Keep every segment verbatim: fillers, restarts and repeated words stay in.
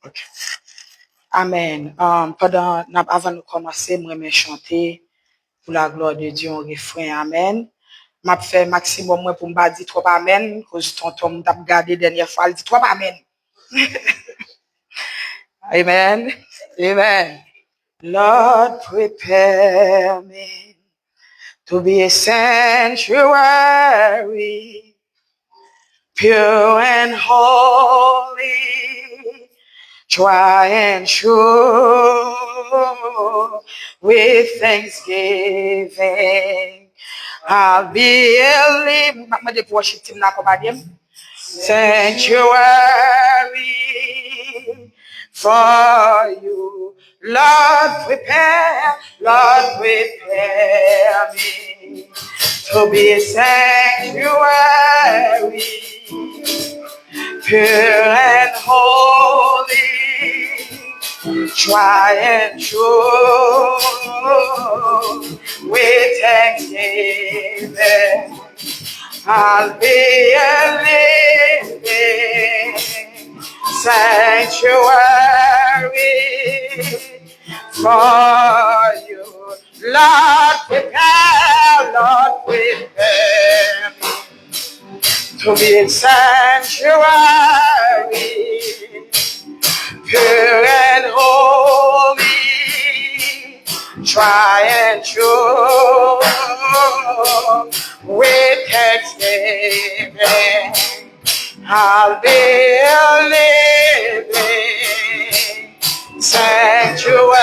Ok. Amèn. Um, pandan n ap, avan nou kòmanse, m renmen chante Pour la gloire de Dieu, yon refren. Amèn. M ap fè maksimòm mwen pou m pa di twòp amèn, koz tonton m t ap gade dènyè fwa, l di twòp amèn. Amen. Amen. Lord, prepare me to be a sanctuary, pure and holy, try and true, with thanksgiving. I'll be a living. M ap mande pou worship team nan akonpanye m. Sanctuary for you. Lord, prepare, Lord, prepare me to be a sanctuary, pure and holy, try and true, with thanksgiving. I'll be a living sanctuary for you. Lord, prepare, Lord, prepare me to be a sanctuary, pure and holy, try and true, with thanksgiving. I'll be a living sanctuary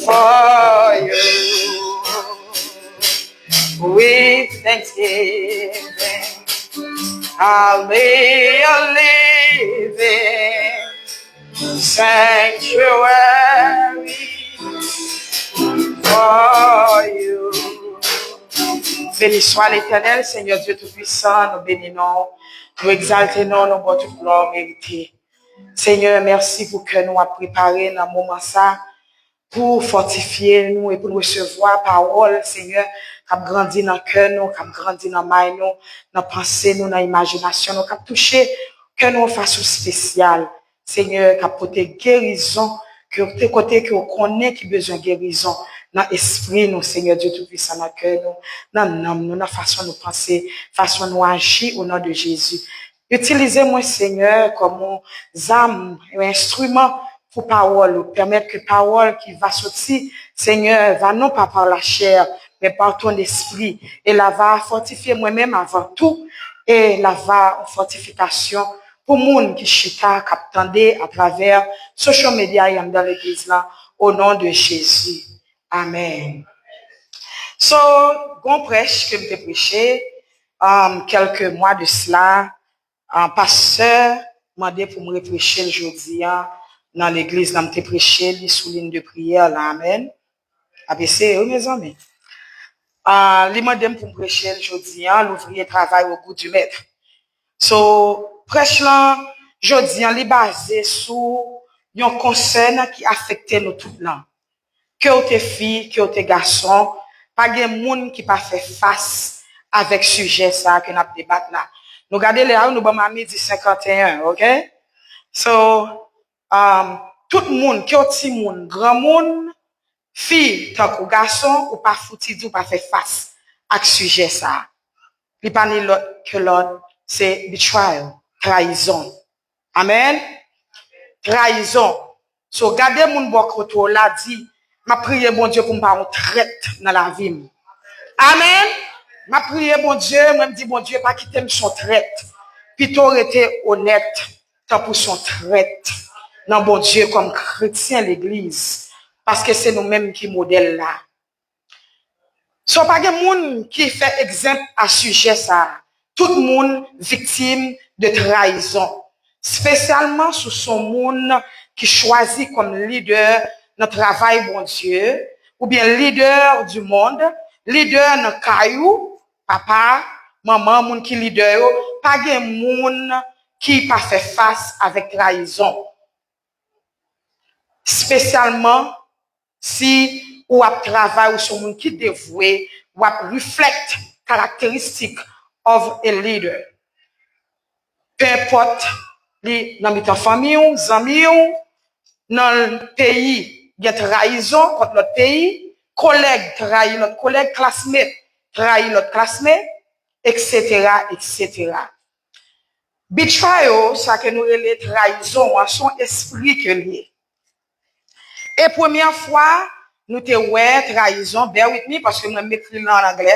for you. With thanksgiving, I'll be a living sanctuary for you. Beni swa Letènèl, Senyè Dye Toupisan, nou beni non w, nou egzalte non w, nou ba w tout glwa w merite. Senyè, mèsi pou kè nou ap prepare nan moman sa, pou fòtifye nou e pou n resevwa pawòl, Senyè, k ap grandi nan kè nou, k ap grandi nan may nou, nan panse nou, nan imajinasyon nou, k ap touche kè nou yon fason espesyal. Senyè, k ap pote gerizon, ke, kote ke w konnen ki bezwen gerizon nan espri nou, Senyè Dye Toupisan, nan kè nou, nan nanm nou, nan fason nou panse, fason nou aji, o non de Jezi. Itilize mwen, Senyè, kòm yon zam, yon enstriman pou pawòl ou. Pèmèt ke pawòl ki va soti, Senyè, va non pa par la chair, mais par ton esprit. Et la va fortifier mwen menm avan tou, et la va yon fòtifikasyon pou moun ki chita, k ap tande atravè social media e anndan legliz lan, o non de Jezi. Amèn. So, gon prèch ke m te preche, um, kèlke mwa de sila, Ah, pastè mande pou m repreche l jodi a nan legliz la. M te preche li sou liy de priyè la. Amèn. Ap eseye, wi, mezanmi. Ah, li mande m pou m preche l jodi a, L'ouvrier travaille au goût du maître. So, prèch lan jodi a, li baze sou yon konsèn ki afekte nou tout lan. Ke w te fi, ke w te gason, pa gen moun ki pa fè fas avèk sijè sa a ke n ap debat la. Nou gade lè a, nou ban m a midi senkanteyen, ok? So, um, tout moun, ke w timoun, granmoun, fi tankou gason, ou pa fouti di w pa fè fas ak sijè sa a. Li pa ni lòt ke lòt, se betrayal, trayizon. Amèn. Trayizon. So, gade moun bò kote w la, di, "M ap priye Bondye pou m pa yon trèt nan lavi m." Amèn. "M ap priye Bondye, mwen m di Bondye pa kite m s on trèt. Pito rete onèt, tanpri s on trèt nan Bondye kòm kretyen legliz, paske se nou menm ki modèl la." So, pa gen moun ki fè egzanp a sijè sa a. Tout moun viktim de trayizon, espesyalman si w s on moun ki chwazi kòm lidè nan travay Bondye, oubyen leader du monde, lidè nan kay ou, papa, manman, moun ki lidè yo, pa gen moun ki pa fè fas avèk trayizon. Espesyalman si ou ap travay, ou se yon moun ki devwe, w ap reflect characteristic of a leader. Pe enpòt li nan mitan fanmi w, zanmi w, nan peyi, gen trayizon kont lòt peyi, kolèg trayi lòt kolèg, klasmet trayi lòt klasmet, etsetera, etsetera. Betrayal, sa ke nou rele trayizon an, se yon espri ke l ye. E premyè fwa nou te wè trayizon, bear with me, paske mwen m ekri l an anglè,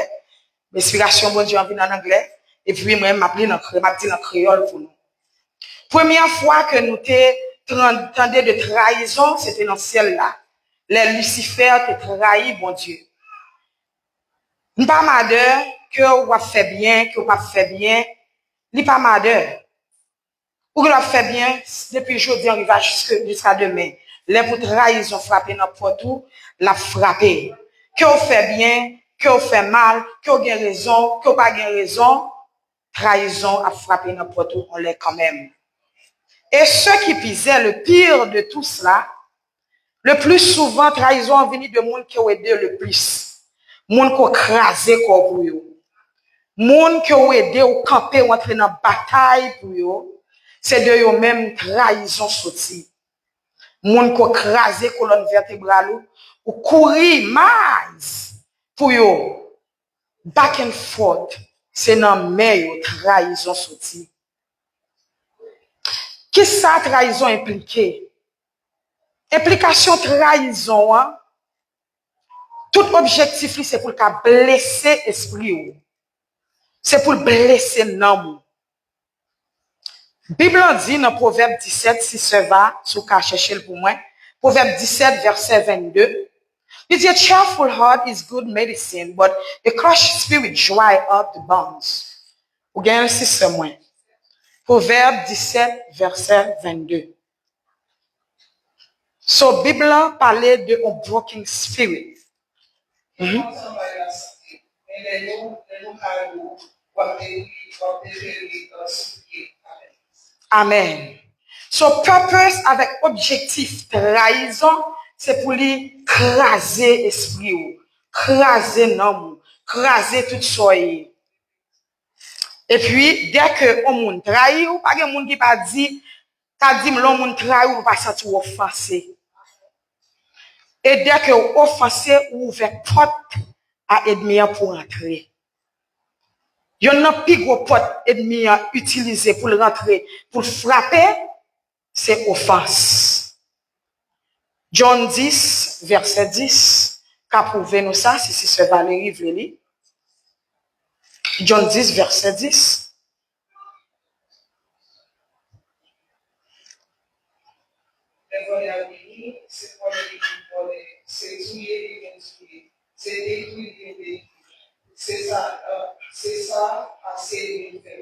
enspirasyon Bondye an vin an anglè, epi mwen m ap li l an kre-, m ap di l an kreyòl pou nou. Premyè fwa ke nou te tran-, tande de trayizon, se te nan syèl la, lè Lisifè te trayi Bondye. M pa madè ke w ap fè byen, ke w p ap fè byen, li pa madè. Ou gen dwa fè byen depi jodi an rive a jiske, jiska demen. Lè pou trayizon frape nan pòt ou, l ap frape. Ke w fè byen, ke w fè mal, ke w gen rezon, ke w pa gen rezon, trayizon ap frape nan pòt ou yon lè kanmenm. Et ce qui pire, le pire de tout cela, le plus souvent, trayizon an vini de moun ke w ede le plis. Moun ke w kraze kò w pou yo. Moun ke w ede, w kanpe, w antre nan batay pou yo. Se de yo menm trayizon soti. Moun ke w kraze kolòn vètebral ou, ou kouri miles pou yo. Back and forth, se nan men yo trayizon soti. Kisa trayizon enplike? Enplikasyon trayizon an, tout objektif li se pou l ka blese espri w. Se pou l blese nanm ou. Bib lan di nan Pwovèb disèt, si sè va, si w ka chèche l pou mwen, Pwovèb disèt, vèsè vennde, li di, "A cheerful heart is good medicine, but a crushed spirit dry up the bones." Ou gen l, si sè mwen. Pwovèb disèt, vèsè vennde. So, Bib lan pale de yon broken spirit. Mhm. Amèn. So, purpose avèk objektif trayizon, se pou li kraze espri w, kraze nanm ou, kraze tout sa w ye. Epi, dèke yon moun trayi w, pa gen moun ki pa di, ka di m lè yon moun trayi w, ou pa santi w ofanse. E dèke w ofanse, ou ouvè pòt a ènmi an pou rantre. Yonn nan pi gwo pòt ènmi an itilize pou l rantre, pou l frape, se ofans. John dis, vèsè dis, ka pwouve nou sa, si, si sè Valery vle li. John dis, vèsè dis. Lè vòlè a vini, se vòlè li vin vòlè, se touye li vin touye, se detwi li vin detwi. Se sa, se sa a se li vin fè.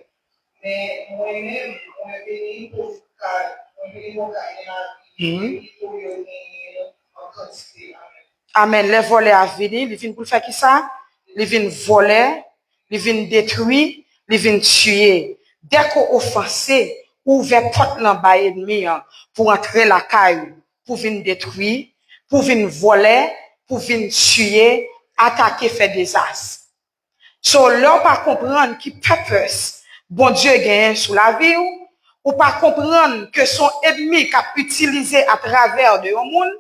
Men mwen menm, mwen vini pou ka, mwen vini pou ka gen lavi, mhm, vini pou yo genyen l an kantite. Amèn. Amèn. Lè vòlè a vini, li vin pou l fè kisa? Li vin vòlè, li vin detwi, li vin tiye. Dèke w ofanse, ou ouvè pòt lan bay ènmi an pou antre lakay ou, pou vin detwi, pou vin vòlè, pou vin tiye, atake, fè dezas. So, lè w pa konprann ki purpose Bondye genyen sou lavi w, ou pa konprann ke se yon ènmi k ap itilize atravè de yon moun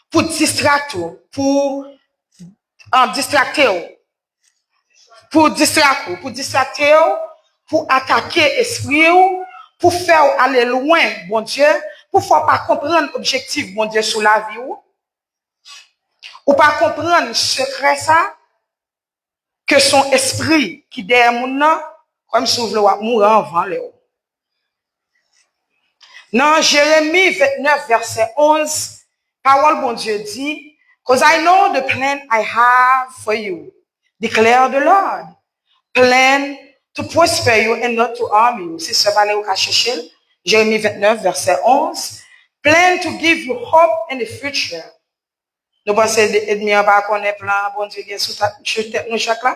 pou distrakte w, pou, ah, distrakte w, pou distrakte w, pou distrakte w, pou atake espri w, pou fè w ale lwen Bondye, pou fè w pa konprann objektif Bondye sou lavi w. Ou pa konprann sekrè sa? Ke se yon espri ki dèyè moun nan, kòmsi w vle w ap mouri anvan lè w. Nan Jeremi vennèf, vèsè onz, pawòl Bondye di, "'Cause I know the plan I have for you, declare the Lord. Plan to prosper you and not to harm you." Si sè Valery ka chèche l, Jeremi vennèf, vèsè onz, "Plan to give you hope and a future." Nou panse de-, ènmi an pa konnen plan Bondye gen sou ta-, sou tèt nou chak la?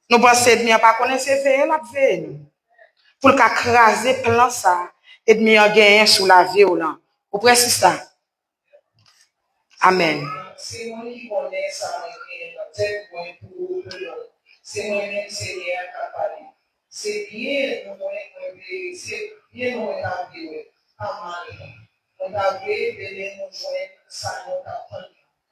Nou panse ènmi an pa konnen se veye l ap veye nou? Pou l ka kraze plan sa ènmi an genyen sou lavi w lan. Ou prè, sista? Amèn. Se mwen ki konnen sa mwen gen nan tèt mwen pou ou, pou nou. Se mwen menm Senyè a k ap pale. Se byen nou mwen mwen vle, se byen nou mwen ta vle wè, pa mal. Mwen ta vle demen nou jwenn sa nou t ap tann.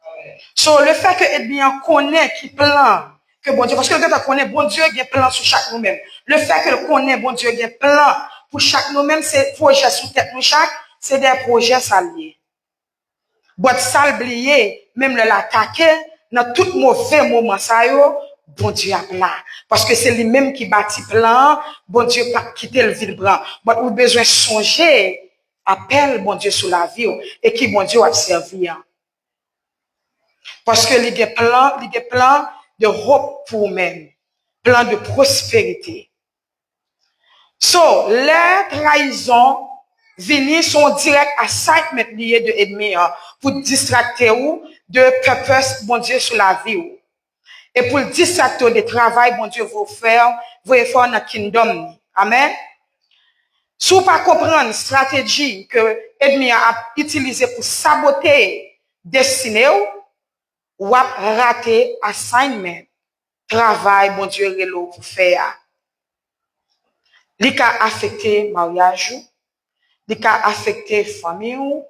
Amèn. So, lefètke ènmi an konnen ki plan ke Bondye, paske l gentan konnen Bondye gen plan sou chak nou menm. Lefètke l konnen Bondye gen plan pou chak nou menm, se pwojè sou tèt nou chak, se de pwojè sa l ye. But sa l bliye, menm lè l atake, nan tout move moman sa yo, Bondye ap la. Paske se li menm ki bati plan an, Bondye p ap kite l vin pran. But ou bezwen sonje apèl Bondye sou lavi w e ki Bondye w ap sèvi an. Paske li gen plan, li gen plan de hope pou ou menm. Plan de pwosperite. So, lè trayizon vini, se yon direct assignment li ye de ènmi an pou distrakte ou de purpose Bondye sou lavi w. E pou l distrakte w de travay Bondye voye fè, voye fè w nan kingdom ni. Amèn. Si w pa konprann strateji ke ènmi an ap itilize pou sabote destine w, w ap rate assignment, travay Bondye rele w pou fè a. Li ka afekte maryaj ou, li ka afekte fanmi w,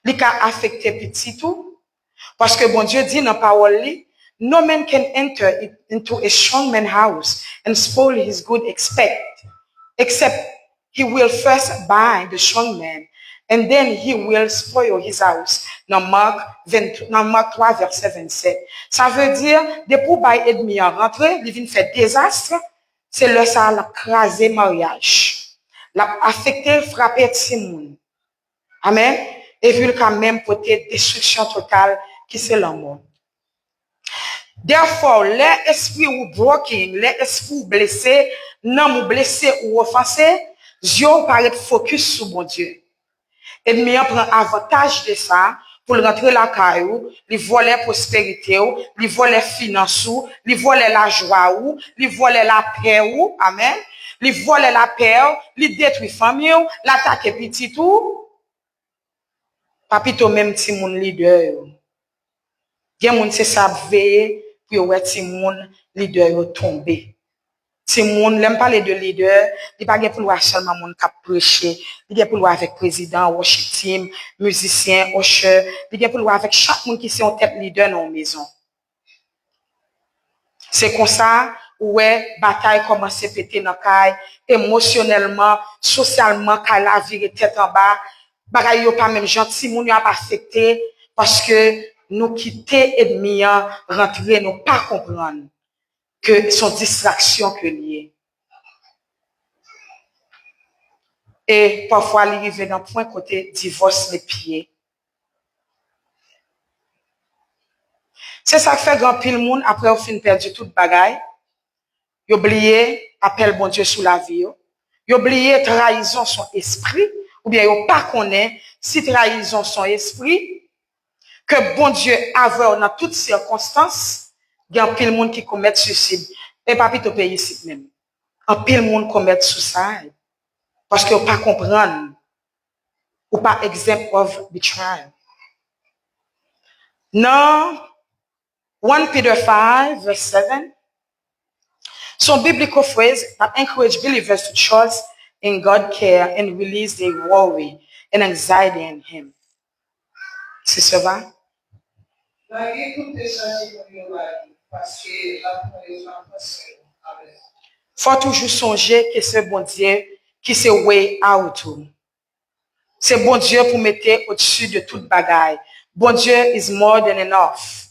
li ka afekte pitit ou. Paske Bondye di nan pawòl li, "No man can enter into a strong man's house and spoil his good expect, except he will first bind the strong man, and then he will spoil his house." Nan Mark twa, nan Mark twa, vèsè vennsèt. Sa vle di, depi w bay ènmi an rantre, li vin fè dezas, se lè sa a l ap kraze maryaj. L ap afekte, frape timoun. Amèn. Epi l ka menm pote destriksyon total ki se lanmò. Therefore, lè espri ou broken, lè espri ou blese, nanm ou blese ou ofanse, zye w pa ret fokis sou Bondye. Ènmi an pran avantaj de sa pou l rantre lakay ou, li vòlè pwosperite w, li vòlè finans ou, li vòlè lajwa ou, li vòlè lapè ou, amèn. Li vòlè lapè w, li detwi fanmi w, l atake pitit ou. Pa pito menm timoun lidè yo. Gen moun se sa ap veye pou yo wè timoun lidè yo tonbe. Timoun, lè m pale de lidè, li pa gen pou l wè sèlman moun k ap preche. Li gen pou l wè avèk prezidan, worship team, mizisyen, usher. Li gen pou l wè avèk chak moun ki se yon tèt lidè nan yon mezon. Se konsa, ou wè, batay kòmanse pete nan kay, emosyonèlman, sosyalman, kay la vire tèt anba, bagay yo pa menm jan, timoun yo ap afekte, paske nou kite ènmi an rantre, nou pa konprann ke se yon distraksyon ke l ye. E pafwa li rive nan pwen kote divòs li piye. Se sa k fè gen anpil moun, apre yo fin pèdi tout bagay, yo bliye apèl Bondye sou lavi yo. Yo bliye trayizon se yon espri, oubyen yo pa konnen si trayizon se yon espri, ke Bondye avè w nan tout sikonstans, gen anpil moun ki komèt suisid. E pa pito peyi isit menm. Anpil moun komèt suicide. Paske yo pa konprann. Ou pa exempt of betrayal. Nan One Peter five, verse seven, se yon biblical phrase that encourage believers to trust in God care and release their worry and anxiety in Him. Sister Va? Lage tout peche timoun yo ba li, paske l ap pran yo nan pran swen yo. Amèn. Fò toujou sonje ke se Bondye ki se way out ou. Se Bondye pou mete odsi de tout bagay. Bondye is more than enough.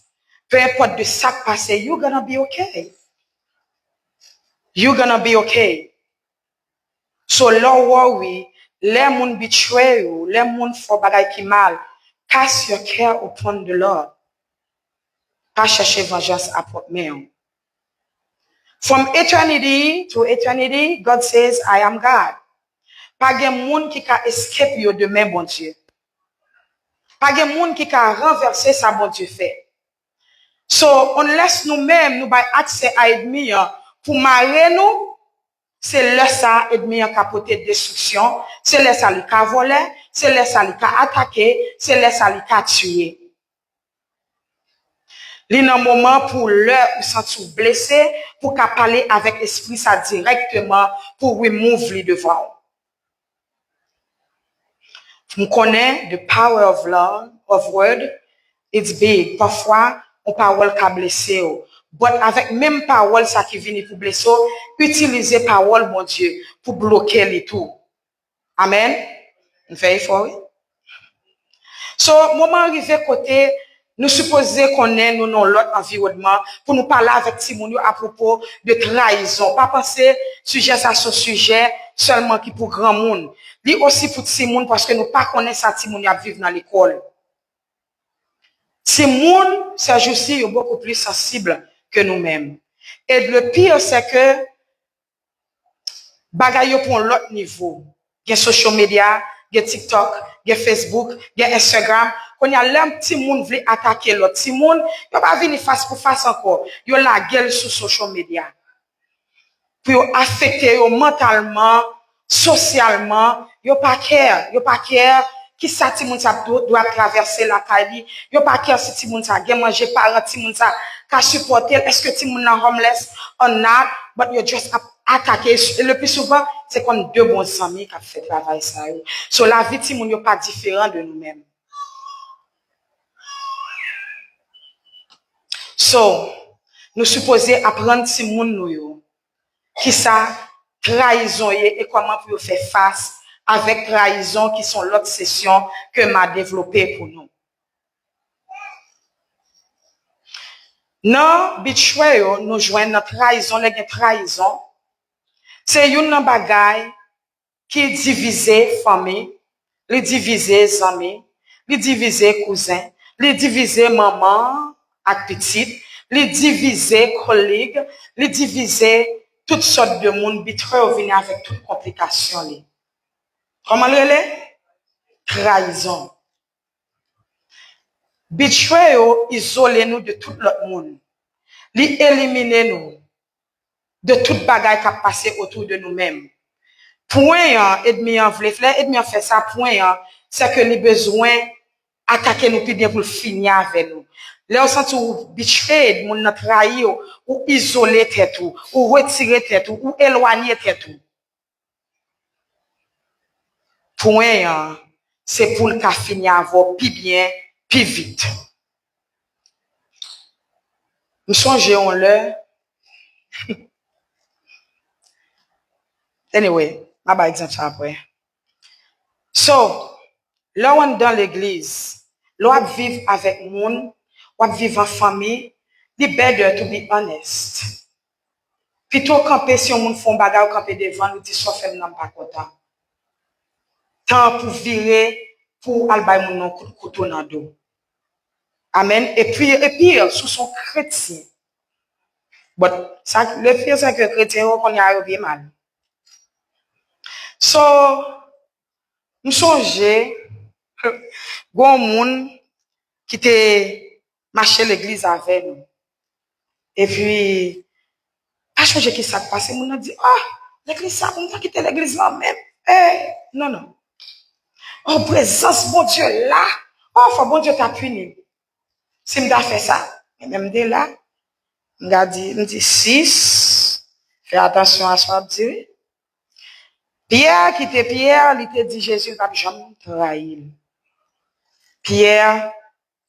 Pe enpòt de sa k pase, you gonna be okay. You gonna be okay. So, lè w worry, lè moun betray ou, lè moun fè w bagay ki mal, cast your care upon the Lord. Pa chèche vanjans a pwòp men w. From eternity to eternity, God says, "I am God." Pa gen moun ki ka escape yo de men Bondye. Pa gen moun ki ka ranvèse sa Bondye fè. So, unless nou menm nou bay aksè a ènmi an pou mare nou, se lè sa a ènmi an ka pote destriksyon, se lè sa a li ka vòlè, se lè sa a li ka atake, se lè sa a li ka tiye. Li nan moman pou lè ou santi w blese, pou w ka pale avèk espri sa dirèkteman pou remove li devan w. M konnen the power of love, of word, it's big. Pafwa, yon pawòl ka blese w. But avèk menm pawòl sa ki vini pou blese w, itilize pawòl Bondye pou bloke li tou. Amèn. M fè efò, wi. So, moman an rive kote nou sipoze konnen nou nan lòt anviwònman pou nou pale avèk timoun yo apwopo de trayizon. Pa panse sijè sa se yon sijè sèlman ki pou granmoun. Li osi pou timoun paske nou pa konnen sa timoun yo ap viv nan lekòl. Timoun, ces jours-ci, yo beaucoup plus sensibles que nous-mêmes. Et le pire, c'est que bagay yo pran yon lòt nivo. Gen social media, gen TikTok, gen Facebook, gen Instagram. Kounye a, lè yon timoun vle atake lòt timoun, yo pa vini fas pou fas ankò. Yo lage l sou social media. Pou yo afekte yo mantalman, sosyalman, yo pa care, yo pa care kisa timoun sa dwe, dwe ap travèse lakay li, yo pa care si timoun sa gen manje, paran timoun sa ka sipòte l, èske timoun nan homeless or not, but yo just ap atake, e le pli souvan, se konn de bon zanmi k ap fè travay sa yo. So, lavi timoun yo pa diferan de nou menm. So, nou sipoze aprann timoun nou yo kisa trayizon ye e kòman pou yo fè fas avèk trayizon ki se yon lòt sesyon ke m a devlope pou nou. Nan betrayal, nou jwenn nan trayizon, lè gen trayizon, se youn nan bagay ki divize fanmi, li divize zanmi, li divize kouzen, li divize manman ak pitit, li divize kolig, li divize tout sòt de moun, betrayal vini avèk tout konplikasyon li. Kòman l rele? Trayizon. Betrayal izole nou de tout lòt moun. Li elimine nou de tout bagay k ap pase otou de nou menm. Pwen an, ènmi an vle, lè ènmi an fè sa, pwen an, se ke li bezwen atake nou pi byen pou l fini avè nou. Lè w santi w betrayed, moun nan trayi w, ou izole tèt ou, ou retire tèt ou, ou elwanye tèt ou. Pwen an, se pou l ka fini avè w pi byen, pi vit. M sonje yon lè, anyway, m a bay egzanp sa apre. So, lè w anndan legliz, lè w ap viv avèk moun, w ap viv an fanmi, li better to be honest. Pito w kanpe, si yon moun fè yon bagay, ou kanpe devan l, ou di, "Sa w fè m nan, m pa kontan." Tan pou vire, pou w al bay moun nan kout kouto nan do. Amèn. Epi, epi, si w se yon kretyen. But, sa, le pire, se ke kretyen yo, kounye a, yo byen mal. So, m sonje, gon moun ki te mache legliz avè nou. Epi, pa sonje ki sa k pase, moun nan di, "Ah, legliz sa, pou m ta kite legliz la menm." Eh, non, non. Oh, prezans Bondye la. Oh, fò Bondye ta pini m si m ta fè sa. Men m te la, m ta di, m di, "Sis, fè atansyon a sa w ap di, wi." Pyè ki te Pyè, li te di Jezi l p ap janm trayi l. Pyè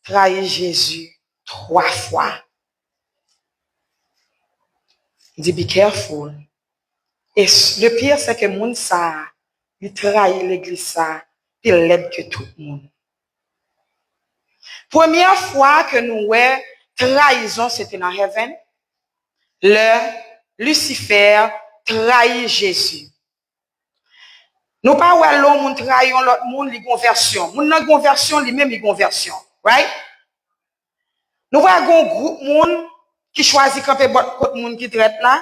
trayi Jezi twa fwa. Li di, "Be careful." E le pire, se ke moun sa a, li trayi legliz sa a pi lèd ke tout moun. Premyè fwa ke nou wè trayizon, se te nan heaven, lè Lisifè trayi Jezi. Nou pa wè lè yon moun trayi yon lòt moun, li gon vèsyon. Moun nan gon vèsyon, li menm li gon vèsyon. Right? Nou wè gon gwoup moun ki chwazi kanpe bò kot moun ki trèt la.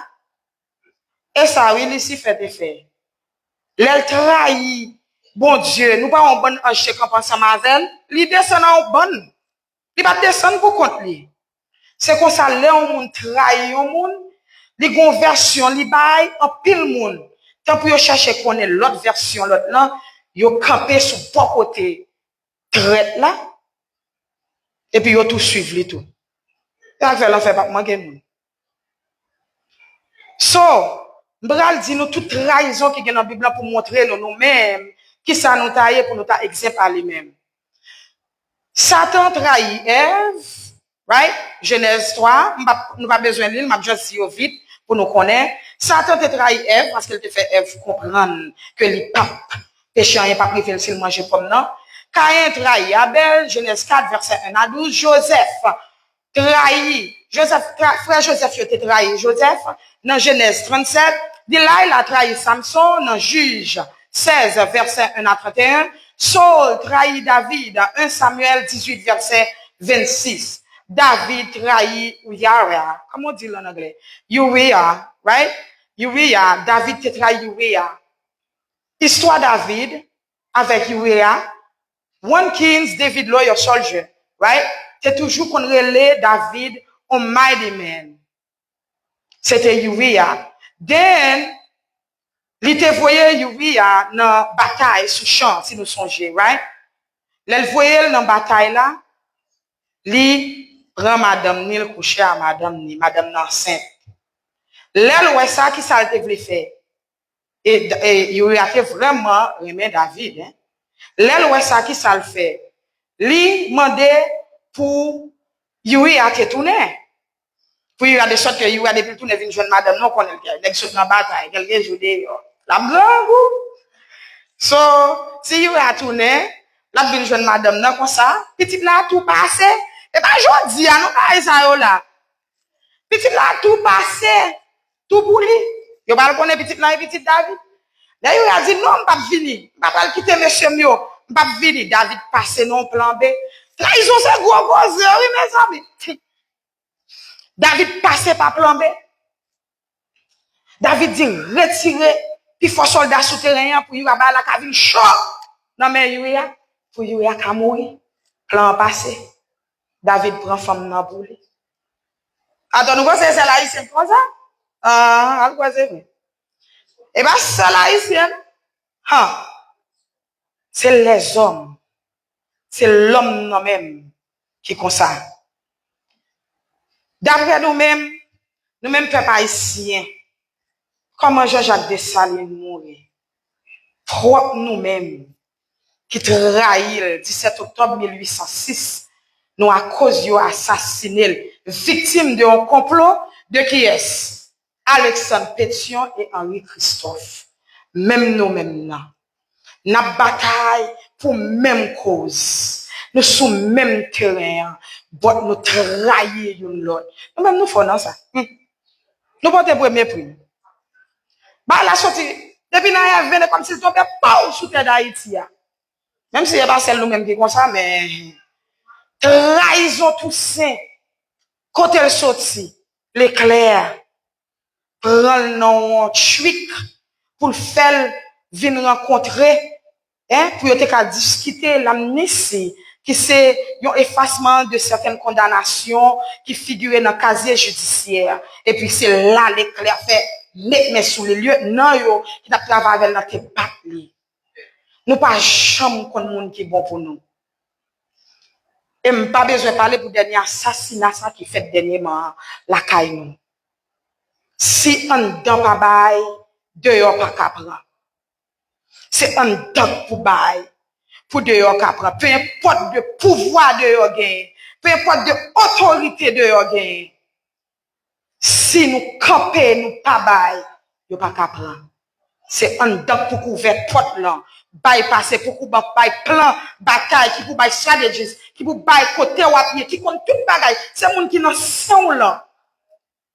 E sa, wi, Lisifè te fè. Lè l trayi Bondye, nou pa wè yon bann anj te kanpe ansanm avè l? Li desann an yon bann. Li pa t desann pou kont li. Se konsa, lè yon moun trayi yon moun, li gon vèsyon li bay anpil moun. Tan pou yo chèche konnen lòt vèsyon lòt lan, yo kanpe sou bò kote trèt la, epi yo tou swiv li tou. Sa k fè lanfè p ap manke moun. So, m pral di nou tout trayizon ki gen nan Bib lan pou montre nou, nou menm, kisa nou ta ye pou nou ta egzanp a li menm. Satan trayi Èv, right? Jenèz twa, m p ap, nou pa bezwen li l, m ap just di yo vit pou nou konnen. Satan te trayi Èv paske l te fè Èv konprann ke li p ap peche, anyen p ap rive l si l manje pòm nan. Kayen trayi Abèl, Jenèz kat, vèsè en a douz. Jozèf trayi, Jozèf, tra, frè Jozèf yo te trayi Jozèf nan Jenèz trannsèt. Dilayla trayi Samson nan Jij sèz, vèsè en a trannteyen. Sòl trayi David, en Samyèl dizuit, vèsè vennsis. David trayi Uriya. Kòman w di l an anglè? Uriya, right? Uriya, David te trayi Uriya. Istwa David avèk Uriya, One Kings, David Loyal Soldier, right? Te toujou konn rele David on mighty man. Se te Uriya. Then, li te voye Uriya nan batay sou chan, si nou sonje, right? Lè l voye l nan batay la, li pran madanm ni, l kouche a madanm ni, madanm nan ansent. Lè l wè sa, kisa l te vle fè? E, e Uriya te vrèman renmen David, en. Lè l wè sa, kisa l fè? Li mande pou Uriya te tounen. Pou Uriya, de sòt ke Uriya, depi l tounen vin jwenn madanm nan, ou konnen l gen, nèg sot nan batay, kèlke jou deyò, l ap grangou. So, si Uriya tounen, l ap vin jwenn madanm nan konsa, pitit la tou pase. E pa jodi a, non, bagay sa yo la. Pitit la tou pase, tou pou li. Yo pral konnen pitit lan e pitit David. Lè Uriya di, "Non, m p ap vini. M pa pral kite mesye m yo. M p ap vini." David pase nan plan B. Trayizon se gwo koze, wi, mezanmi. David pase pa plan B. David di, "Retire pifò sòlda sou teren an pou Uriya, bagay la ka vin cho nan men Uriya, pou Uriya ka mouri." Plan an pase. David pran fanm nan pou li. Atò, nou panse se sèl Ayisyen ki konsa? Ah, al kwè se vre. E pa sèl Ayisyen, non. Han. Se lèzòm. Se lòm nan menm ki konsa. Daprè nou menm, nou menm pèp ayisyen, kòman Jean-Jacques Dessalines mouri? Pwòp nou menm ki trayi l disèt oktòb mil uit san sis, nou akoz yo asasine l, viktim de yon konplo de kiyès? Alexandre Pétion e Henri Christophe. Menm nou menm nan. N ap batay pou menm koz. Nou sou menm teren an, but nou trayi youn lòt. Nou menm nou fò nan sa. Hmm. Nou pote premye pri. Bagay la soti depi nan èvene kòmsi l tonbe pow sou tè Dayiti a. Menm si e pa sèl nou menm ki konsa, men trayizon Tousen, kote l soti, Leklè pran l nan yon trik pou l fè l vin rankontre, en, pou yo te ka diskite lamnisi, ki se yon efasman de sètèn kondanasyon ki figire nan kazye jidisyè. Epi se la Leklè fè met men sou li, lyetnan yo ki t ap travay avè l nan te bat li. Nou pa janm konn moun ki bon pou nou. E m pa bezwen pale pou dènye asasina sa ki fèt dènyèman an lakay nou. Si anndan pa bay, deyò pa ka pran. Se anndan k pou bay, pou deyò ka pran. Penenpòt de pouvwa deyò genyen, penenpòt de otorite deyò genyen, si nou kanpe, nou pa bay, yo pa ka pran. Se anndan k pou k ouvè pòt lan, bay pase pou k ou ban, bay plan batay, ki pou bay strategies, ki pou bay kote w ap ye, ki konn tout bagay. Se moun ki nan san w lan.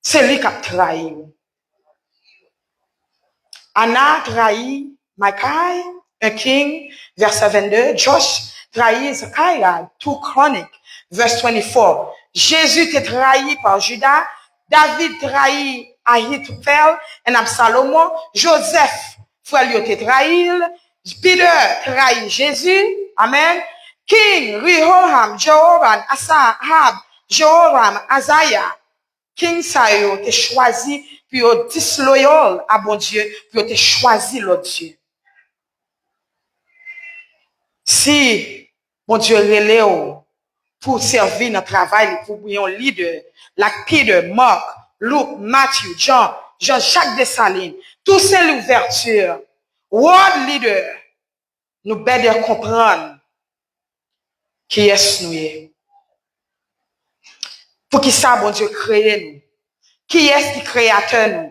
Se li k ap trayi w. Anna trayi Mikay, un King, vèsè vennde. Josh trayi Zechariah, two Chronic, verse twenty-four. Jezi te trayi pa Jida. David trayi Ahitofèl and Absalomon. Jozèf, frè l yo te trayi l. Peter trayi Jezi. Amèn. King Rehoboam, Jehoram, Asa, Ahab, Jehoram, Azaya. King sa yo te chwazi pou yo disloyal a Bondye, pou yo te chwazi lòt dye. Si Bondye rele w, pou sèvi nan travay li, pou yon lidè, like Peter, Mark, Luke, Matthew, John, Jean-Jacques Dessalines, Toussaint Louverture, world leader, nou better konprann kiyès nou ye. Poukisa Bondye kreye nou? Kiyès ki kreyatè nou?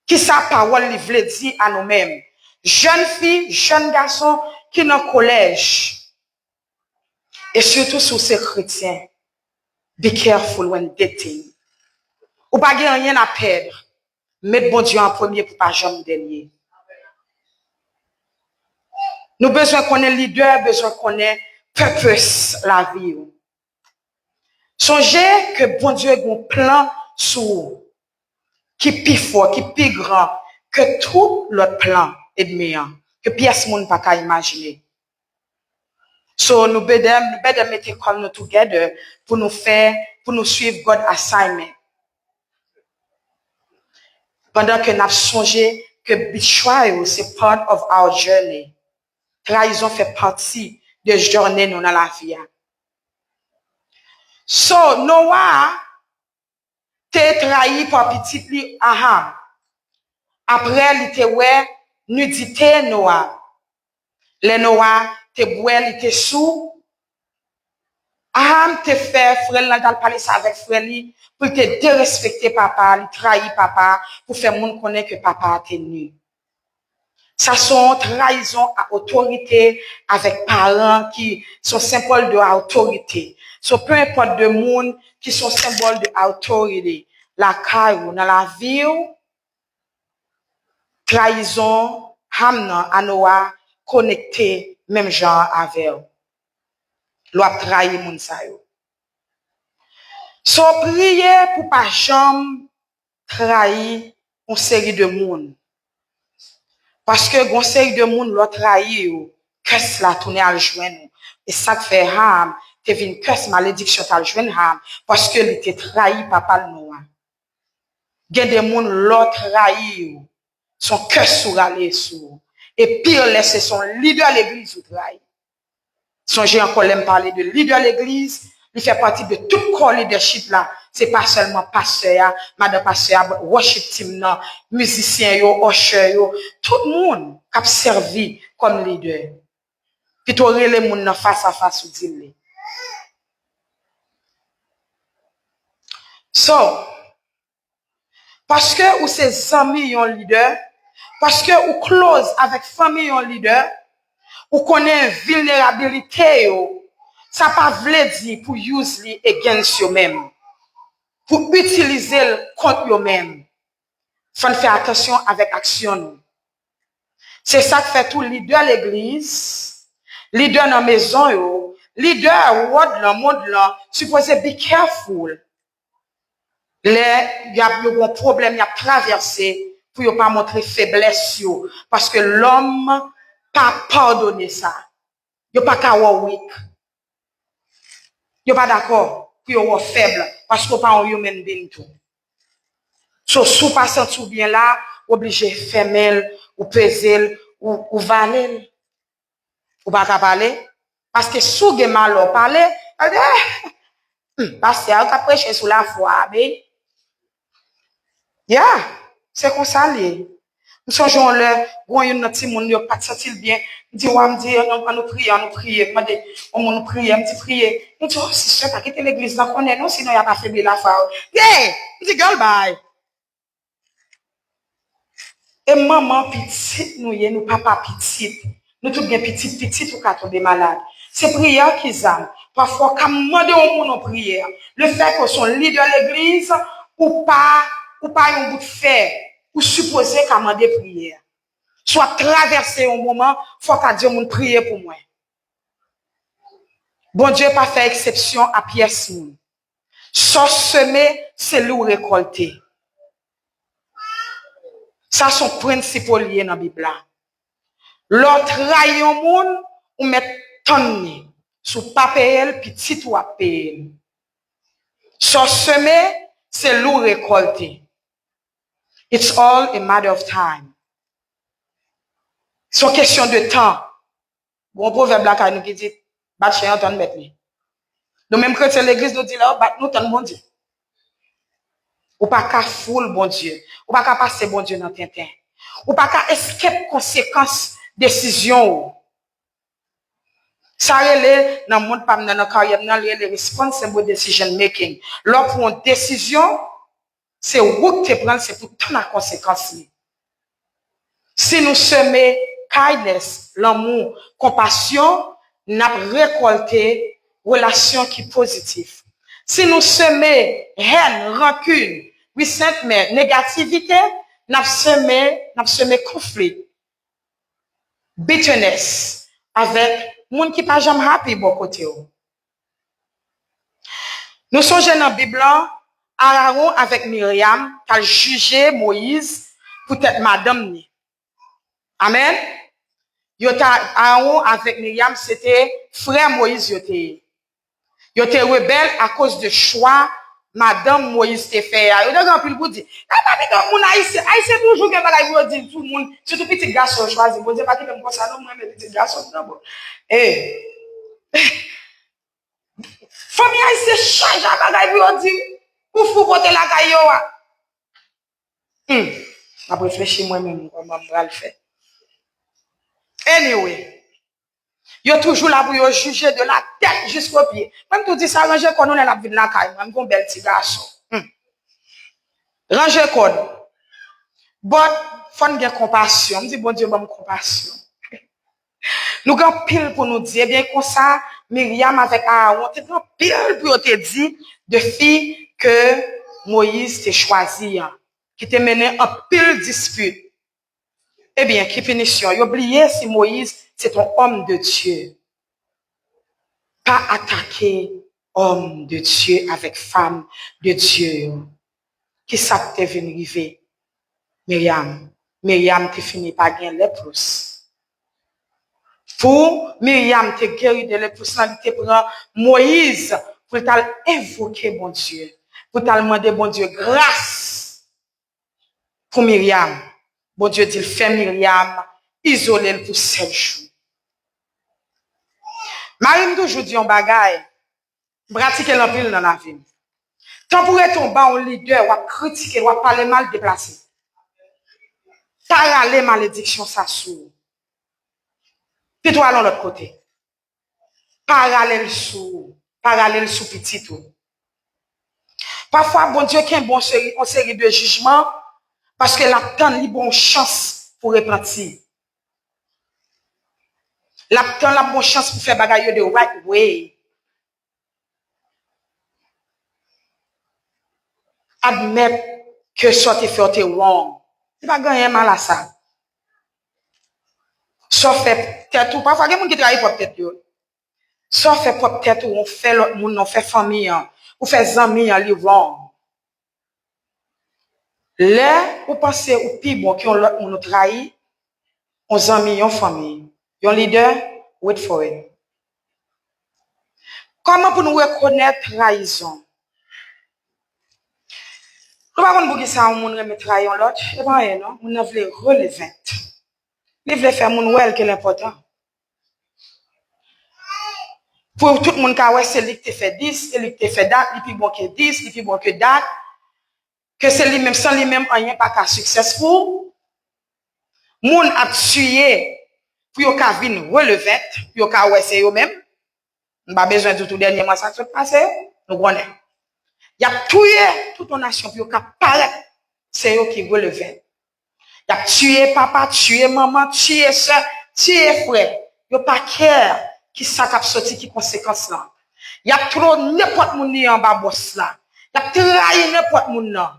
Kisa pawòl li vle di a nou menm? Jèn fi, jèn gason ki nan kolèj, e sitou si w se kretyen, be careful when dating. Ou pa gen anyen a pèd. Met Bondye an premye pou pa janm dènye. Nou bezwen konnen lidè, bezwen konnen purpose lavi w. Sonje ke Bondye gen yon plan sou ou ki pi fò, ki pi gran ke tout lòt plan ènmi an, ke pyès moun pa ka imajine. So, nou better, nou better mete kò nou together pou nou fè, pou nou swiv God assignment. Pandan ke n ap sonje ke betrayal se part of our journey. Trayizon fè pati de journey nou nan lavi a. So, Noah te trayi pa pitit li Ham. Apre li te wè nidite Noah. Lè Noah te bwè, li te sou. Ham te fè frè l lan t al pale sa avèk frè li pou l te derespekte papa, li trayi papa, pou fè moun konnen ke papa a te ni. Sa se yon trayizon a otorite avèk paran ki se yon senbòl de otorite. So, peu importe de moun ki se yon senbòl de otorite lakay ou, nan lavi w, trayizon Ham nan a Noah konekte menm jan avè w. Lè w ap trayi moun sa yo. So, priye pou pa janm trayi yon seri de moun. Paske gon seri de moun lè w trayi yo, kès la tounen al jwenn ou. E sa k fè Ham te vin kès, malediksyon t al jwenn Ham, paske li te trayi papa l Noah. Gen de moun lè w trayi yo, se yon kès ou rale sou ou. E pi lè se se yon lidè legliz ou trayi. Sonje ankò lè m pale de lidè legliz, li fè pati de tout kò lidèchip la. Se pa sèlman pastè a, madan pastè a, but worship team nan, mizisyen yo, usher yo, tout moun k ap sèvi kòm lidè. Pito rele moun nan fas a fas ou di l li. So, paske ou se zanmi yon lidè, paske ou close avèk fanmi yon lidè, ou konnen vilnerabilite yo, sa pa vle di pou use li against yo menm, pou itilize l kont yo menm. Fò n fè atansyon avèk aksyon nou. Se sa k fè tou lidè legliz, lidè nan mezon yo, lidè wòd lan, mond lan, sipoze be careful. Lè y ap, yo gon pwoblèm y ap travèse, pou yo pa montre feblès yo, paske lòm pa padone sa. Yo pa ka wè w weak. Yo pa dakò pou yo wè w fèb, paske w pa yon human being tou. So, si w pa santi w byen la, w oblije fèmen l, ou peze l, ou, ou vale l. Ou pa ka pale. Paske si w gen malè w pale, yo di, eh, hmm, pastè a, ou ka preche sou lafwa, men. Ya, se konsa l ye. M sonje yon lè, gon youn nan timoun yo pa t santi l byen. M di, wa, m di, an nou, an nou priye, an nou priye. M mande yon moun priye, m di, priye. Li di, o, sistè, pa kite legliz lan konnen non, sinon y ap afebli lafwa w. Ye! M di, girl, bye. E manman pitit nou ye, nou papa pitit. Nou tout gen pitit, pitit ou ka tonbe malad. Se priyè ki zam. Pafwa w ka mande yon moun yon priyè. Lefètke w se yon lidè legliz, ou pa, ou pa yon bout fè. Ou sipoze ka mande priyè. Si w ap travèse yon moman, fò w ka di yon moun priye pou mwen. Bondye pa fè eksepsyon a pyès moun. Sa w seme, se li w rekòlte. Sa se yon prensip li ye nan Bib la. Lè w trayi yon moun, ou mèt tann li. Si w pa peye l, pitit ou ap peye l. Sa w seme, se li w rekòlte. It's all a matter of time. Se yon kesyon de tan. Gon pwovèb lakay nou ki di, bat chen an tann mèt li. Nou menm kretyen legliz, nou di lè yo bat nou, tann Bondye. Ou pa ka foul Bondye. Ou pa ka pase Bondye nan tenten. Ou pa ka escape konsekans desizyon ou. Sa rele, nan mond pa m nan, nan karyè m nan, li rele responsible decision making. Lè w pran yon desizyon, se ou k te pran l, se pou w tann a konsekans li. Si nou seme kindness, lanmou, konpasyon, n ap rekòlte relasyon ki pozitif. Si nou seme hèn, rankin, resentment, negativite, n ap seme, n ap seme konfli, bitterness, avèk moun ki pa janm happy bò kote w. Nou sonje nan Bib lan, Arawon avèk Miryam t al jije Moyiz poutèt madanm ni. Amèn. Yo ta, Arawon avèk Miryam, se te frè Moyiz yo te ye. Yo te rebèl akoz de chwa madanm Moyiz te fè a. Yo te gen anpil pou di. E pa pito moun Ayisyen, Ayisyen toujou gen bagay pou yo di sou moun, sitou pitit gason yo chwazi. Bondye pa kite m konsa non, mwen renmen pitit gason m nan bon. E fanmi Ayisyen chaje a bagay pou yo di pou fou pote lakay yo a. Hmm. M ap reflechi mwen menm kòman m pral fè. Anyway, yo toujou la pou yo jije de la tèt jisko pye. Mwen m tou di sa, ranje kò nou lè n ap vin lakay mwen. M gon bèl ti gason. Hmm. Ranje kò nou. But, fò n gen konpasyon. M di Bondye ban m konpasyon. Nou gen anpil pou nou di. Ebyen, konsa, Miryam avèk Arawon te gen anpil pou yo te di de fi ke Moyiz te chwazi an, ki te mennen anpil dispit. Ebyen, ki pinisyon? Yo bliye si Moyiz se t on òm de Dye. Pa atake òm de Dye avèk fanm de Dye yo. Kisa k te vin rive Miryam? Miryam te fini pa gen lepros. Pou Miryam te geri de lepros lan, li te pran Moyiz pou l t al envoke Bondye, pou l t al mande Bondye gras pou Miryam. Bondye di l fè Miryam izole l pou sèt jou. Mari m toujou di yon bagay, m pratike l anpil nan lavi m. Tan pou rete anba yon lidè, w ap kritike l, w ap pale mal, deplase. Pa rale malediksyon sa sou ou. Pito al yon lòt kote. Pa rale l sou ou. Pa rale l sou pitit ou. Pafwa, Bondye kenbe yon seri, yon seri de jijman paske l ap tann li ba w yon chans pou repanti. L ap tann, l ap ba w chans pou fè bagay yo the right way. Admèt ke sa w te fè w te wrong. Li pa gen anyen mal a sa. Sa w fè tèt ou, pafwa gen moun ki trayi pwòp tèt yo. Sa w fè pwòp tèt ou, ou fè lòt moun nan, ou fè fanmi an, ou fè zanmi an, li wrong. Lè ou panse ou pi bon ke yon lòt moun ou trayi, yon zanmi, yon fanmi, yon lidè, wait for it. Kòman pou nou rekonèt trayizon? Nou pa konn poukisa yon moun renmen trayi yon lòt, e pa anyen non, moun nan vle relevant. Li vle fè moun wè l ke l enpòtan. Pou tout moun ka wè se li k te fè dis, se li k te fè dat, li pi bon ke dis, li pi bon ke dat, ke se li menm, san li menm anyen pa ka successful. Moun ap tiye pou yo ka vin relevant, pou yo ka wè se yo menm. M pa bezwen di w tou dènyèman sa k sot pase, nou konnen. Y ap touye tout yon nasyon pou yo ka parèt se yo ki relevant. Y ap tiye papa, tiye manman, tiye sè, tiye frè. Yo pa care kisa k ap soti, ki konsekans lan. Y ap twò nenpòt moun li anba bòs la. Y ap trayi nenpòt moun nan.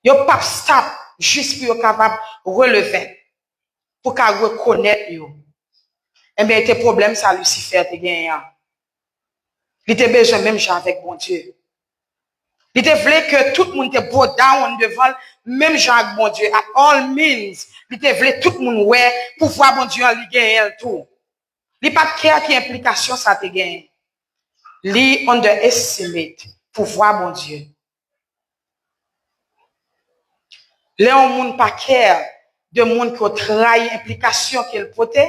Yo p ap stop jis pou yo kapab relevant, pou ka rekonèt yo. Enben, e te pwoblèm sa Lisifè te genyen an. Li te bezwen menm jan avèk Bondye. Li te vle ke tout moun te bow down devan l, menm jan ak Bondye, at all means. Li te vle tout moun wè pouvwa Bondye an, li genyen l tou. Li pa t care ki enplikasyon sa te genyen. Li underestimate pouvwa Bondye. Lè yon moun pa care de moun ke w trayi, enplikasyon ke l pote,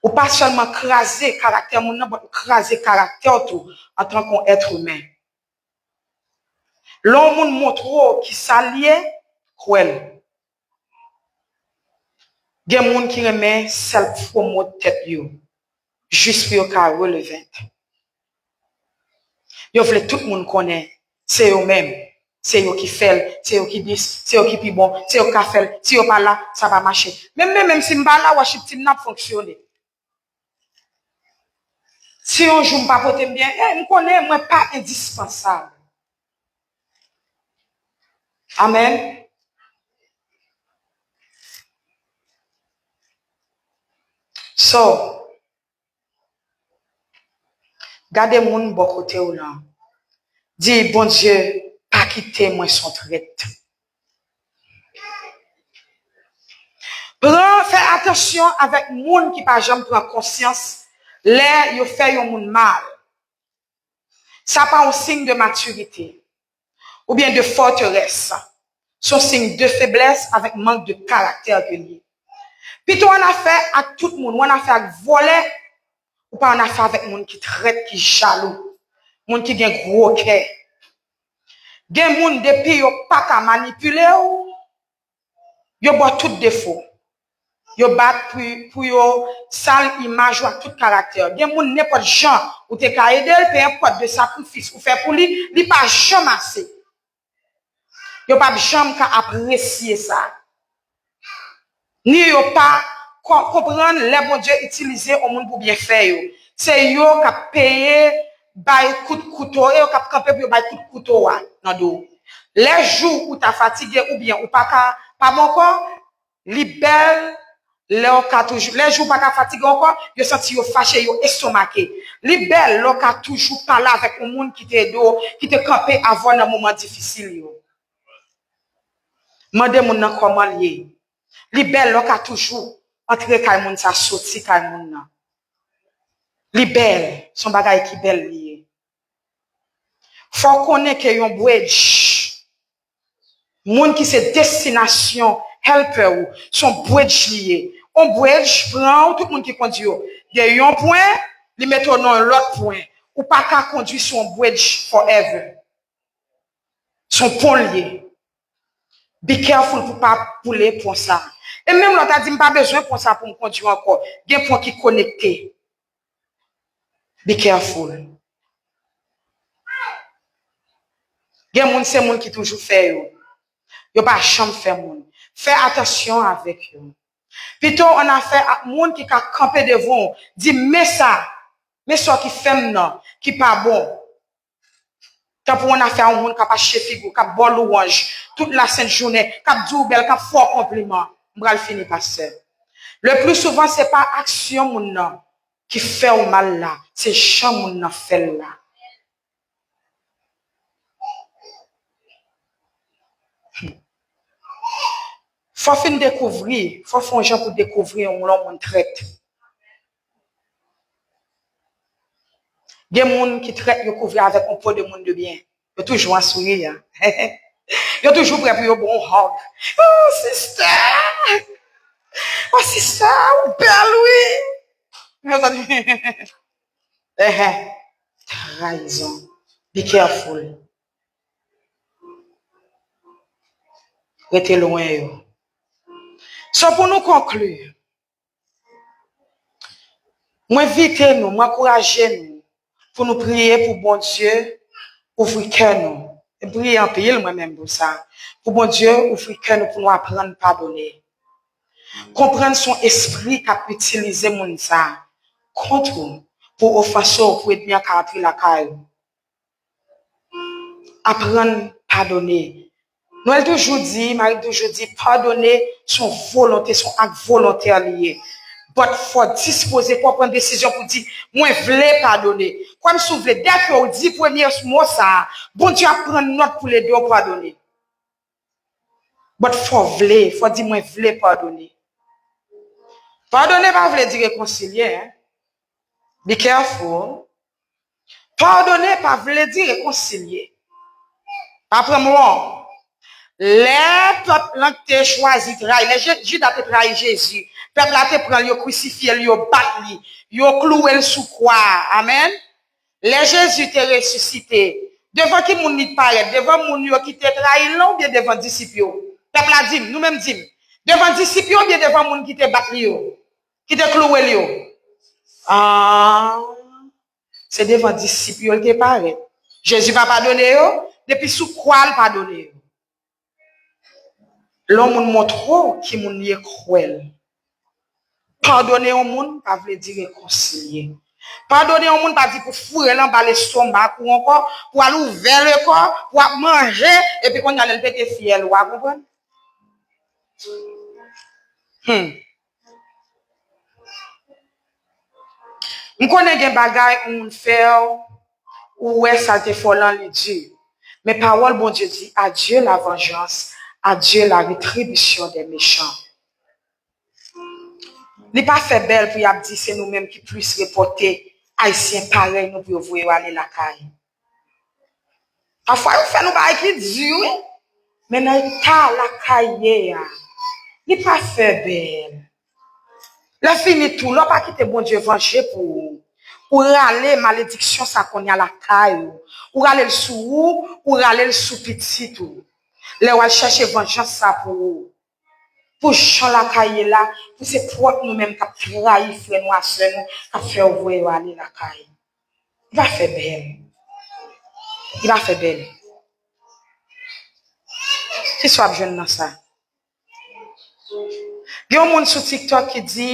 Ou pa sèlman kraze karaktè moun nan, but ou kraze karaktè w tou antanke yon èt imen. Lè yon moun montre w kisa l ye, kwè l. Gen moun ki renmen self promote tèt yo, jis pou yo ka relevant. Yo vle tout moun konnen se yo menm, se yo ki fè l, se yo ki dis, se yo ki pi bon, se yo k ka fè l, si yo pa la, sa pa mache. Menm mwen menm, si m pa la, worship team nan ap fonksyone. Si yon jou m pa pote m byen, eh, m konnen mwen pa endispansab. Amèn. So, gade moun bò kote w lan. Di, Bondye, pa kite mwen s on trèt. Pran, fè atansyon avèk moun ki pa janm pran konsyans lè yo fè yon moun mal. Sa pa yon siy de matirite oubyen de fòterès. Se yon siy de feblès avèk mank de karaktè ke l ye. Pito w annafè ak tout moun, w annafè ak vòlè, ou pa annafè avèk moun ki trèt, ki jalou, moun ki gen gwo kè. Gen moun, depi yo pa ka manipile w, yo ba w tout defo. Yo bat pou, pou yo sal imaj ou ak tout karaktè w. Gen moun, nenpòt jan ou te ka ede l, pe enpòt de sakrifis ou fè pou li, li pa janm ase. Yo p ap janm ka apresye sa. Ni yo pa ko-, konprann lè Bondye itilize yon moun pou byenfè yo. Se yo k ap peye, bay kout kouto, e yo k ap kanpe pou yo bay kout kouto a nan do w. Lè jou ou ta fatige oubyen ou pa ka, pa bon ankò, li bèl lè w ka toujou, lè jou w pa ka fatige ankò, yo santi yo fache, yo estomake. Li bèl lè w ka toujou pale avèk yon moun ki te ede w, ki te kanpe avè w nan moman difisil yo. Mande moun nan kòman l ye. Li bèl lè w ka toujou antre kay moun sa, soti kay moun nan. Li bèl, se yon bagay ki bèl li ye. Fò w konnen ke yon bridge, moun ki se destinasyon helper ou, se yon bridge li ye. Yon bridge pran w, tout moun ki kondwi yo, de yon pwen, li mete w nan yon lòt pwen. Ou pa ka kondwi sou yon bridge forever. Se yon pon l ye. Be careful pou pa boule pon sa. E menm lè w ta di, "M pa bezwen pon sa pou m kondwi ankò." Gen pon ki konekte. Be careful. Gen moun, se moun ki toujou fè yo. Yo pa janm fè moun. Fè atansyon avèk yo. Pito w annafè ak moun ki ka kanpe devan w, di, "Men sa, men sa w ki fè m nan, ki pa bon." Tanpri w annafè a yon moun k ap achte figi w, k ap ba w lwanj tout lasent jounen, k ap di w bèl, k ap fè w konpliman. M pral fini, pastè. Le pli souvan, se pa aksyon moun nan ki fè w mal la, se jan moun nan fè l la. Fò w fin dekouvri, fò w fè yon jan pou dekouvri yon lè yon moun trèt. Gen moun ki trèt, yo kouvri avèk yon po de moun de byen. Yo toujou an souri, a. Yo toujou prè pou yo ba w hug. Oh, sister! Oh, sister, ou bèl, wi! Enhen. Trayizon. Be careful. Rete lwen yo. So, pou nou konkli, mwen envite nou, mwen ankouraje nou pou nou priye pou Bondye ouvri kè nou. Mwen priye anpil, mwen menm, pou sa. Pou Bondye ouvri kè nou, pou nou aprann padone. Konprann se yon espri k ap itilize moun sa kont ou, pou ofanse w, pou ènmi an ka antre lakay ou. Aprann padone. Nwèl toujou di, mari m toujou di, padone se yon volonte, se yon ak volontè li ye. But fò w dispoze, fò w pran desizyon pou di, "Mwen vle padone." Kwè m, si w vle, dèke w di premye mo sa a, Bondye ap pran nòt pou l ede w padone. But fò w vle, fò w di, "Mwen vle padone." Padone pa vle di rekonsilye, en. Be careful. Padone pa vle di rekonsilye. Pa pran m wrong. Lè pèp lan te chwazi trayi, lè Je-, Jida te trayi Jezi, Pèp la te pran l, yo krisifye l, yo bat li, yo klouwe l sou kwa a. Amèn. Lè Jezi te resisite, devan ki moun li t parèt? Devan moun yo ki te trayi l lan oubyen devan disip yo? Pèp la di m, nou menm di m. Devan disip yo oubyen devan moun ki te bat li yo? Ki te klouwe l yo? Ah, se devan disip yo l te parèt. Jezi pa padone yo, depi sou kwa l padone yo. Lè yon moun montre w ki moun li ye, kwè l. Padone yon moun pa vle di rekonsilye. Padone yon moun pa di pou foure l anba lestomak ou ankò, pou al ouvè lekò, pou ap manje, epi kounye a lè l pete fyèl, w a konprann? Hmm. M konnen gen bagay yon moun fè w, ou wè sa l te fè w lan li di. Men pawòl Bondye di, à Dieu la vengeance, à Dieu la rétribution des méchants. Li pa fè bèl pou y ap di se nou menm ki plis repòte Ayisyen parèy nou pou yo voye yo ale lakay. Pafwa yo fè nou bagay ki di, wi. Men nan eta lakay ye a, li pa fè bèl. Lè fini tou, lè w pa kite Bondye vanje pou ou, ou rale malediksyon sa kounye a lakay ou. Ou rale l sou ou, ou rale l sou pitit ou. Lè w al chèche vanjans sa pou ou. Pou jan lakay ye la, pou se pwòp nou menm k ap trayi frè nou a sè nou, k ap fè yo voye yo ale lakay. Li pa fè bèl. Li pa fè bèl. Kisa w ap jwenn nan sa? Gen yon moun sou TikTok ki di,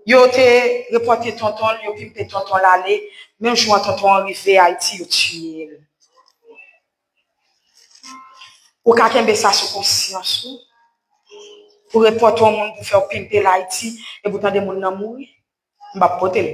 yo te repòte tonton l, yo pimpe tonton l ale, menm jou an tonton an rive Ayiti, yo tiye l. Ou ka kenbe sa sou konsyans ou, pou repòte yon moun pou fè w pimpe l Ayiti, epi w tande moun nan mouri? M p ap pote l.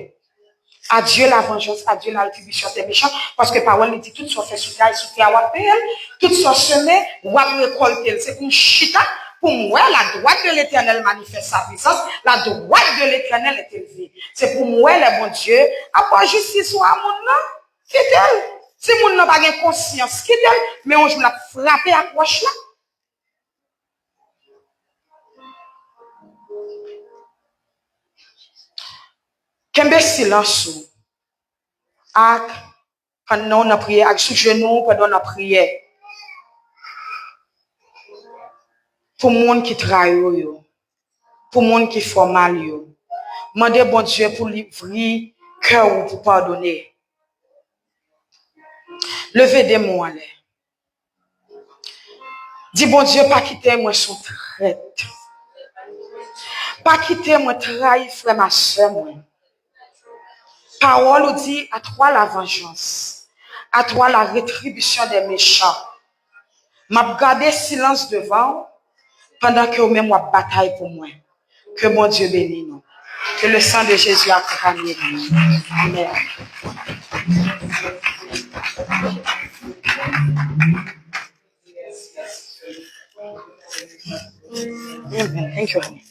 À Dieu la vengeance, à Dieu la rétribution des méchants, paske pawòl li di, tout sa w fè sou tè a, e sou tè a w ap peye l. Tout sa w semen, w ap rekòlte l. Se pou m chita, pou m wè la droite de l'Éternel manifeste sa puissance, la droite de l'Éternel est élevée. Se pou m wè lè Bondye ap ba w jistis ou a moun nan, kite l. Si moun nan pa gen konsyans, kite l. Men yon jou l ap frape ak wòch la. Kenbe silans ou. Ak pandan w nan priyè, ak sou jenou w pandan w nan priyè. Pou moun ki trayi w yo, pou moun ki fè w mal yo, mande Bondye pou li ouvri kè w pou padone. Leve de men w anlè. Di, Bondye, pa kite mwen se yon trèt. Pa kite mwen trayi frè m ak sè mwen. Pawòl ou di, à toi la vengeance, à toi la rétribution des méchants. M ap gade silans devan w, pandan ke ou menm w ap batay pou mwen. Que Bondye beni nou. Que le sang de Jésus accompagne nous. Amen. Amen. Thank you, honey.